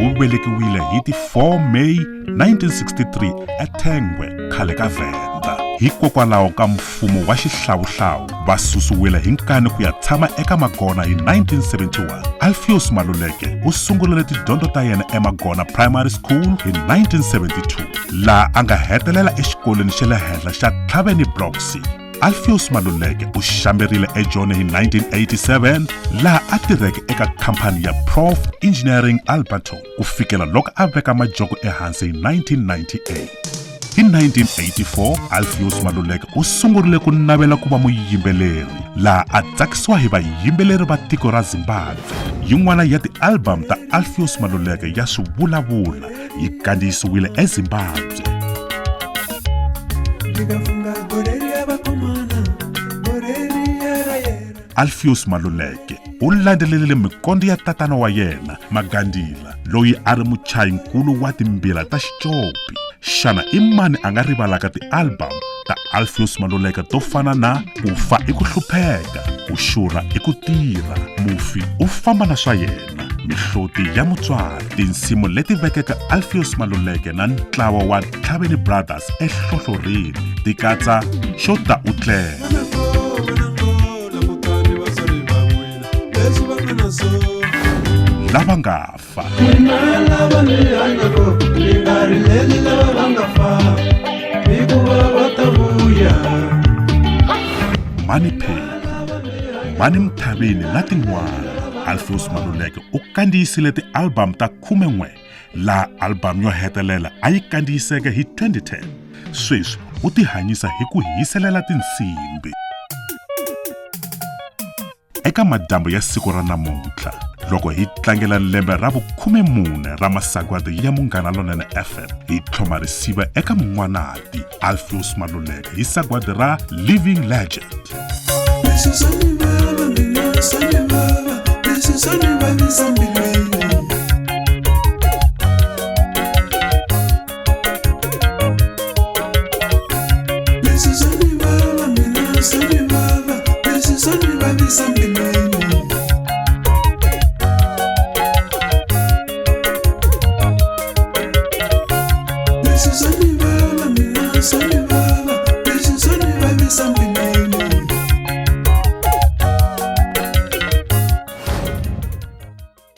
U velekiwile hi ti 4 May 1963 eThengwe, khale ka Venda. Hikokwalaho ka mfumo wa xihlawuhlawu, va susiwile hi nkani ku ya tshama eka Magona hi 1971. Alpheus Maluleke u sungurile tidyondzo ta yena eMagona Primary School hi 1972, laha a nga hetelela exikolweni xa le henhla xa Tlhaveni Block C. Alpheus Maluleke u xamberile eJoni hi 1987 laha a tirheke eka khampani ya Prof Engineering Alberton ku fikela loko a veka majoko ehansi hi 1998. Hi 1984, Alpheus Maluleke u sungurile ku navela ku va muyimbeleri laha a tsakisiwa hi vayimbeleri va tiko ra Zimbabwe. Yin'wana ya ti-album ta Alpheus Maluleke ya Swivulavula yi kandziyisiwile eZimbabwe. Alpheus Maluleke u landzelerile mikondzo ya tatana wa yena Magandila loyi a ri muchayinkulu wa timbila ta xicopi. Xana i mani a nga rivalaka ti-album ta Alpheus Maluleke to fana na Ku fa i ku hlupheka, ku xurha i ku tirha, Mufi u famba na swa yena, Mihloti ya mutswari, tinsimu leti vekeke Alpheus Maluleke na ntlawa wa Tlhaveni Brothers ehlohlorini ti katsa Xo ta u tlela, Lava nga fa, Mina lava ni hanyako ni nga rileli lava va nga fa hikuva va ta vuya. Mani Pheli, Mani Mthavini na tin'wana. Alpheus Maluleke u kandziyisile ti-album ta 11 laha album yo hetelela a yi kandziyiseke hi 2010. Sweswi u tihanyisa hi ku hiselela tinsimbhi. Eka madyambu ya siku ra namuntlha, loko hi tlangela lembe ra vukhume-mune ra masagwadi ya Munghana Lonene FM, hi tlhoma risiva eka mun'wanati Alpheus Maluleke hi sagwadi ra Living Legend. Leswi swa ni.